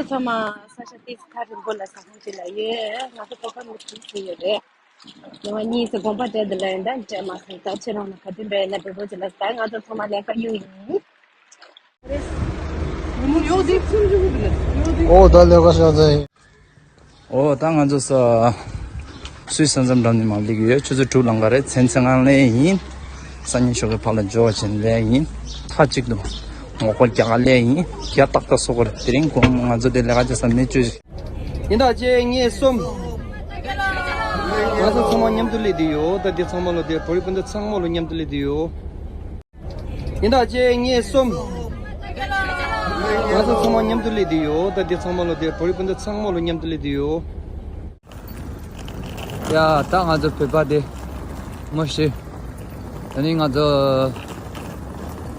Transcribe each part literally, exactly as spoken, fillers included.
ཚང་མ་ས་ཆ་ཏིས་ཐག་རིང་པོ་ལ་ས་ཁོངས་ཅིག་ལ་ཡོད། ང་ཚོ་ཐོག་ཁ་མི་ཁྲིད་ཟིན་ཡོད་རེད། ཉི་མ་གཉིས་སུ་དགོངས་པ་བྲལ་འདི་ལ་ཡིན་ད་འདྲ་མ་སོང་ད་ཁྱེད་རང་ལ་ག་དུས་འབད་ན་འགྲོ་འགྲོ་ཅིག་ལ་ད་ང་ཚོ་ཚང་མ་ལས་ཀ་གཡུག་ཡིན། ཨོ་ད་ལས་ཀ་ཤག་ཚ་ཡིན། ཨོ་ད་ང་ཚོ་ས་སུད་ས་མཚམས་འགྲམ་ནས་མར་སླེབས་ཡོད། ཆུ་ཚོད་དྲུག་ལང་ག་རེད། མཚན་མཚན་གང་ལས་ཡིན། སང་ཉིན་ཞོགས་ཀྱི་ཕར་ལ་འབྱོར་བ་བྱས་ལས་ཡིན། མཐའ་གཅིག་ཏུ་ངོ་རྒོལ་རྒྱག་ག་ལས་ཡིན། རྒྱ་ཏག་ཏག་སོགས་པར་དེ་རིང་དགོང་མོ་ང་ཚོ་དེ་ལས་ཀ་བྱེད་ས་མི་བཅུ་ཡིན་ད་བཅས་ངས་གསུམ། ང་ཚོ་ཚང་མ་མཉམ་དུ་སླེབས་བསྡད་ཡོད། ད་དེ་ཚང་མ་ལོ་དེ་བོད་རིགས་སྤུན་ཟླ་ཚང་མ་ལོ་མཉམ་དུ་སླེབས་བསྡད་ཡོད། ཡིན་ད་བཅས་ངས་གསུམ། ང་ཚོ་ཚང་མ་མཉམ་དུ་སླེབས་བསྡད་ཡོད། ད་དེ་ཚང་མ་ལོ་དེ་བོད་རིགས་སྤུན་ཟླ་ཚང་མ་ལོ་མཉམ་དུ་སླེབས་བསྡད་ཡོད། ཡ་ད་ང་ཚོ་བོད་པ་དེ་མ་ཤེས། ད་ནི་ང་ཚོ་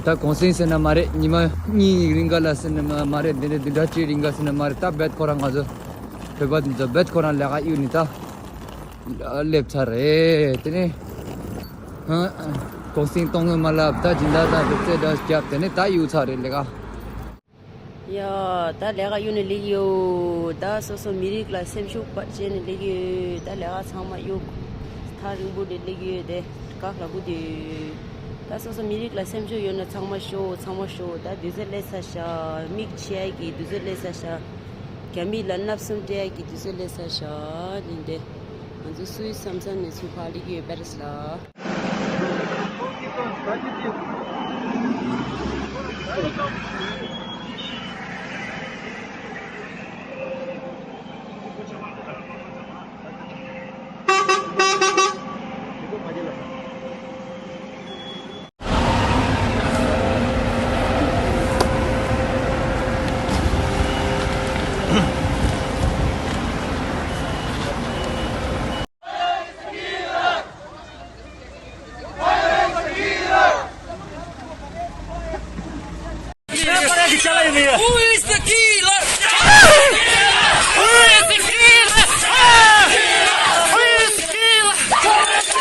ད་གུང་སེང་ཟེར་ན་མ་རེད། ཉི་མ་གཉིས་རིང་ག་ལ་ཟེར་ན་མ་རེད། འདི་ནས་བདུན་ཕྲག་གཅིག་རིང་ག་ཟེར་ན་མ་རེད། ད་རྦད་ཁོ་རང་ང་ཚོ་བོད་པ་འདི་ཚོ་རྦད་ཁོ་རང་ལས་ཀ་གཡུག་ནི་ད་སླེབས་ཚར་རེད། དེ་ནས་གུང་སེང་གཏོང་གི་མ་ལབ་ད་སྦྱིན་བདག་དང་དེ་ཚེ་འདྲ་བརྒྱབ་དེ་ནས་ད་གཡུག་ཚར་རེད་ལས་ཀ། ཡ། ད་ལས་ཀ་གཡུག་ནས་སླེབས་ཡོད། ད་སོ་སོ་མི་རིགས་ལ་སེམས་ཤུགས་བར་བྱས་ནས་སླེབས་ཡོད། ད་ལས་ཀ་ཚང་མ་གཡུག་ཐག་རིང་པོ་ནས་སླེབས་ཡོད་དེ་བཀག་ལ་སྒུག་བསྡད་ཡོད། ད་སོ་སོ་མི་རིགས་ལ་སེམས་ཤུགས་ཡོད་ན་ཚང་མ་ཤོག་ཚང་མ་ཤོག་ད་དུས་ཚོད་སླེབས་ཚར་ཤག་མིག་ཕྱེ་ཡ་གི་དུས་ཚོད་སླེབས་ཚར་ཤག་རྒྱ་མི་ལ་མནབ་གསུམ་སྤྲད་ཡ་གི་དུས་ཚོད་སླེབས་ཚར་ཤག་ཡིན་ཏེ། ང་ཚོ་སུད་སི་མཚམས་ནས་ཚུར་ཕར་སླེབས་ཡོད་པ་རེད་ལ། Who is the killer? Who is the killer? Who is the killer?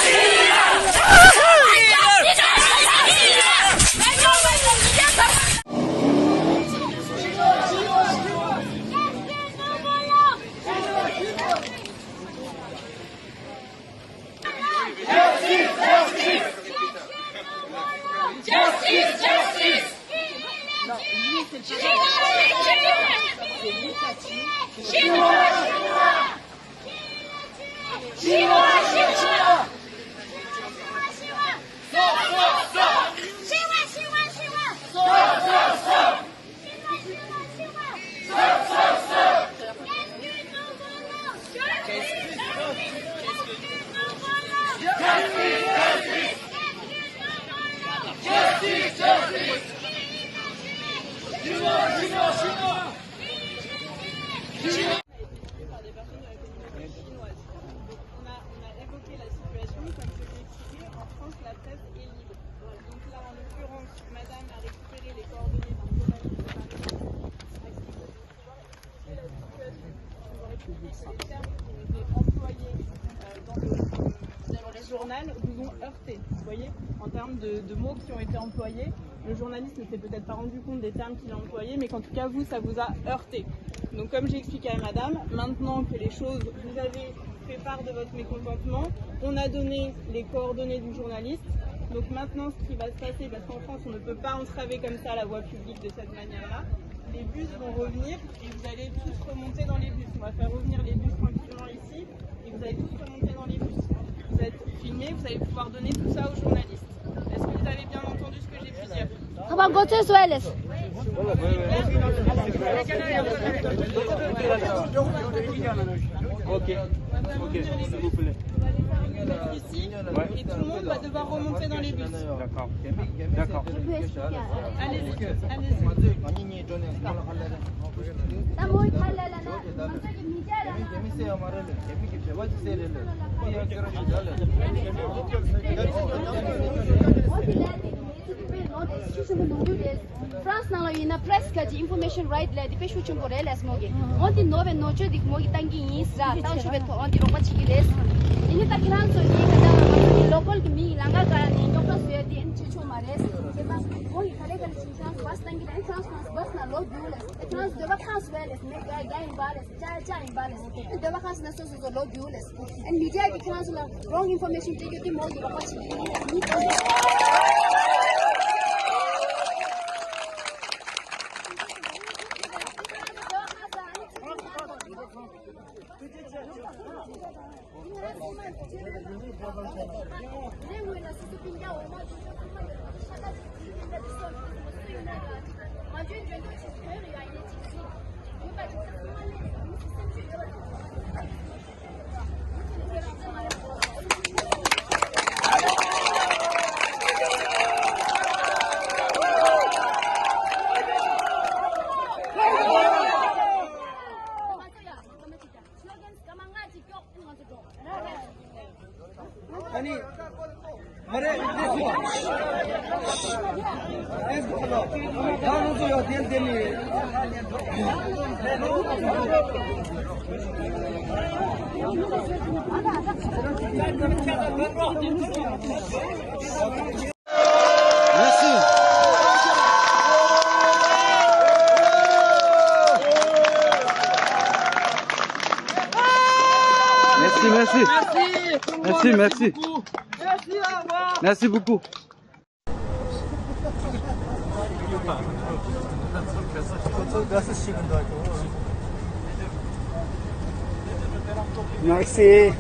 Par des personnes de la communauté chinoise. Donc, on a, on a évoqué la situation, comme je l'ai expliqué, en France, la presse est libre. Donc là, en l'occurrence, madame a récupéré les coordonnées d'un journaliste de Paris. Et la situation, on va expliquer que les termes qui ont été employés, euh, dans le, dans le journal vous ont heurté, vous voyez, en termes de, de mots qui ont été employés. Le journaliste ne s'est peut-être pas rendu compte des termes qu'il a employés, mais qu'en tout cas, vous, ça vous a heurté. Donc, comme j'ai expliqué à madame, maintenant que les choses, vous avez fait part de votre mécontentement, on a donné les coordonnées du journaliste. Donc maintenant, ce qui va se passer, parce qu'en France, on ne peut pas entraver comme ça la voie publique de cette manière-là, les bus vont revenir et vous allez tous remonter dans les bus. On va faire revenir les bus tranquillement ici et vous allez tous remonter dans les bus. Vous êtes filmés, vous allez pouvoir donner tout ça aux journalistes. Est-ce que vous avez bien entendu ce que j'ai pu dire? Papa, go to toilet. Ok, ok, s'il vous plaît. Ici, et tout le monde va devoir remonter dans les bus. D'accord. D'accord. Allez-y, allez-y. France ནང་ལ་ཡིན་ན་press ག་ཅི་information right ལས་དེ་དཔེ་ཤུགས་ཆེན་པོ་རེད་ལས་མོ་གི་འོན་ཏེ་ནོ་བའི་ནོ་ཆོས་དེ་མོ་གི་བཏང་གི་ཡིན་ཟ་བཏང་ཆོག་པའི་ཐོག་འོན་ཏེ་རོགས་པ་བྱེད་ཀྱི་རེད། དེ་ནི་ད་ཁྱེད་རང་ཚོ་ཡིན་ད་ལྟ་ང་ཚོ་གི་local གི་མི་ཡི་ལང་ཀ་ག་ནས་རྙོག་དྲ་བཟོས་ཏེ་ཨེ་ནི་བྱེད་ཆོག་མ་རེད། དེ་ད་མོ་གི་ག་རེ་ག་རེ་བྱེད་ཆོག་སྟངས་ཀྱི་རེད། ཁྱེད་རང་ཚོ་བྷས་ནང་ལོག་རྒྱུགས་ལས། ཁྱེད་རང་ཚོ་འདོད་པ་གང་སུ་བས་ལས། མི་དགའ་དགའ་ཡིན་པ་ལས། ཅ་ཅ་ཡིན་པ་ལས། འདོད་པ་གང་སུ་ན་སོ་སོ་སོ་ལོག་རྒྱུགས་ལས། ཨན་མི་ཌི་ཡ་གི་ཁྱེད་རང་ཚོ་ལ་རོང་ཨིན་ཕོར་མེ་ཤན་སྤྲད་རྒྱུ་དེ་མོ་ཡིན་པ་ཁོ་ཆེ་ཡིན་ལས། མི་དགའ། ཨ་ནི། མ་རེད། ལེགས་སོ། ལེགས་སོ། ད་ང་ཚོ་ཡོད་དེ་འདི་ནི། Merci. Merci, merci. Merci, merci. Merci beaucoup. Merci.